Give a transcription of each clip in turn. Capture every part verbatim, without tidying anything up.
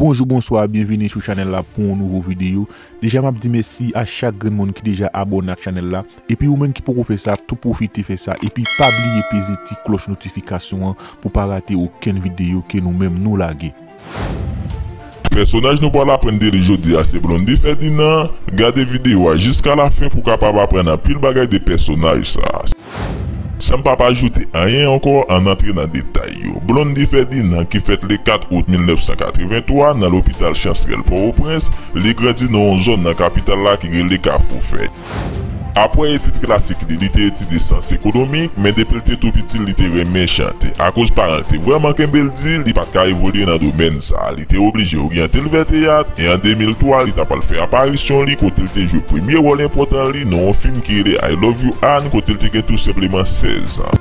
Bonjou, bonswa, byenvini sou chanèl la pou yon nouvo videyo. Deja, m ap di mèsi a chak grenn moun ki deja abòne ak chanèl la. Epi ou menm ki poko fè sa, tou pwofite fè sa. Epi pa bliye peze ti klòch notifikasyon an pou pa rate okenn videyo ke nou menm nou lage. Pèsonaj nou pral aprann de li jodi a se Blondy Ferdinand. Gade videyo a jiska lafen pou w kapab aprann anpil bagay de pèsonaj sa a. San m p ap ajoute anyen ankò, ann antre nan detay yo. Blondy Ferdinand, ki fèt le kat out mil nèf san katreven twa nan lopital Chansrèl Pòtoprens, li grandi nan yon zòn nan kapital la ki rele Kafou Fèy. Apre etid klasik li, li te etidye syans ekonomik, men depi l te tou piti, li te renmen chante. Akoz paran l te vrèman kenbe l di, li pa t ka evolye nan domèn sa a. Li te oblije oryante l vè teyat, e an de mil twa, li ta pral fè aparisyon li kote l te jwe premye wòl enpòtan li nan yon fim ki rele I Love You Ann, kote l te gen tou senpleman sèz an.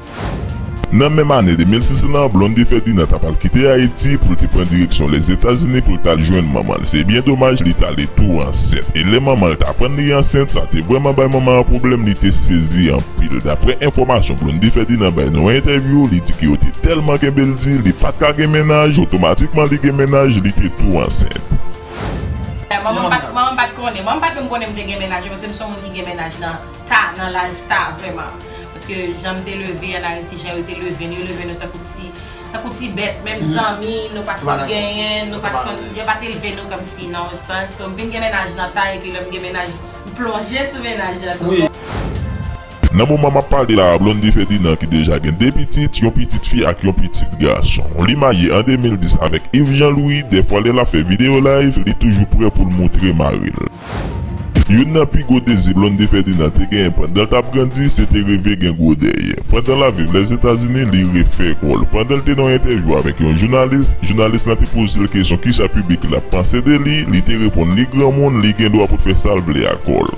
Nan menm ane de mil sis lan, Blondy Ferdinand ta pral kite Ayiti pou l te pran direksyon Lèzetazini pou l t al jwenn manman l. Se byen domaj, li t ale tou ansent. E lè manman l t aprann li ansent, sa te vrèman bay manman an pwoblèm, li te sezi anpil. Dapre enfòmasyon Blondy Ferdinand bay nan yon entèvyou, li di ke yo te tèlman kenbe l di, li pa t ka gen mennaj, otomatikman li gen mennaj, li te tou ansent. Manman m pa t, manman m pa t konnen. Manman m pa t menm konnen m te gen mennaj, paske m se yon moun ki gen mennaj nan ta, nan laj ta, vrèman. Paske jan m te leve ann Ayiti, jan yo te leve n, yo leve nou tankou ti, tankou ti bèt, menm zanmi, nou pa t konn genyen, nou pa t konn, yo pa t elve nou kòmsi nan yon sans. So, m vin gen mennaj nan ta, epi lè m gen mennaj, m plonje sou mennaj la tou. Nan moman m ap pale la a, Blondy Ferdinand, ki deja gen de pitit, yon pitit fi ak yon pitit gason. Li marye an de mil dis avèk Yves Jean Louis, dèfwa lè l ap fè videyo live, li toujou prè pou l moutre mari l. Youn nan pi gwo dezi Blondy Ferdinand te genyen pandan l t ap grandi, se te reve gen gwo dèyè. Pandan l ap viv Lèzetazini, li refè kò l. Pandan l te nan yon entèvyou avèk yon jounalis, jounalis lan te poze l kesyon kisa piblik la panse de li, li te reponn li granmoun, li gen dwa pou l fè sa l vle ak kò l.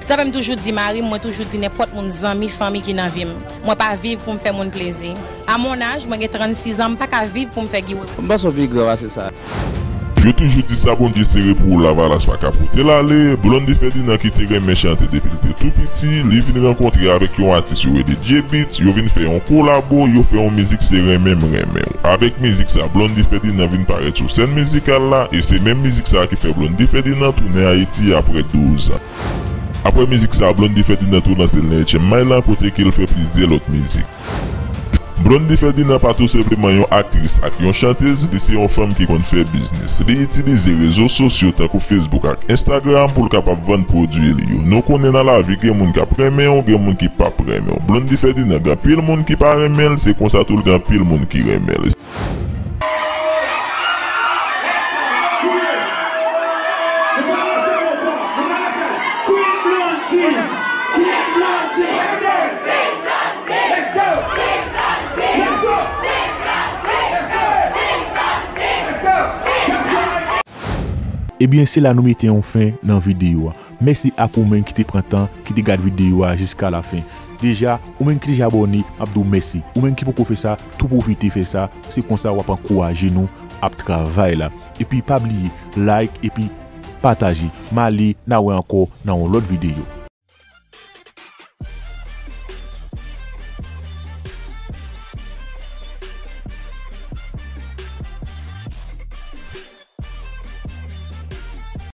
Sa fè m toujou di mari m, mwen toujou di nenpòt moun, zanmi, fanmi ki nan vi m, mwen pa viv pou m fè moun plezi. A mon âge, mwen gen trannsis an, m pa ka viv pou m fè giwowo. M panse w pi gran pase sa. Yo toujou di sa Bondye sere pou ou, lavalas pa ka pote l ale. Blondy Ferdinand ki te renmen chante depi l te tou piti, li vin rankontre avèk yon atis yo rele Djay Beats, yo vin fè yon kolabo, yo fè yon mizik se Renmen m renmen w. Avèk mizik sa, Blondy Ferdinand vin parèt sou sèn mizikal la, e se menm mizik sa ki fè Blondy Ferdinand tounen Ayiti apre douz an. Apre mizik sa, Blondy Ferdinand tou lanse l nan H M I lan, kote ke l fè plizyè lòt mizik. Blondy Ferdinand pa tou senpleman yon aktris ak yon chantez, li se yon fanm ki konn fè biznis. Li itilize rezo sosyo tankou Facebook ak Instagram pou l kapab vann pwodui li yo. Nou konnen nan lavi gen moun k ap renmen w, gen moun ki p ap renmen w. Blondy Ferdinand gen anpil moun ki pa renmen l, se konsa tou l gen anpil moun ki renmen l. Ebyen, se la nou mete yon fen nan videyo a. Mèsi ak ou menm ki te pran tan, ki te gad videyo a jiska lafen. Deja, ou menm ki deja abòne, m ap di w mèsi. Ou menm ki poko fè sa, tou pwofite fè sa. Se konsa w ap ankouraje nou ap travay la. Epi pa bliye, like epi pataje. M ale, n a wè ankò nan yon lòt videyo.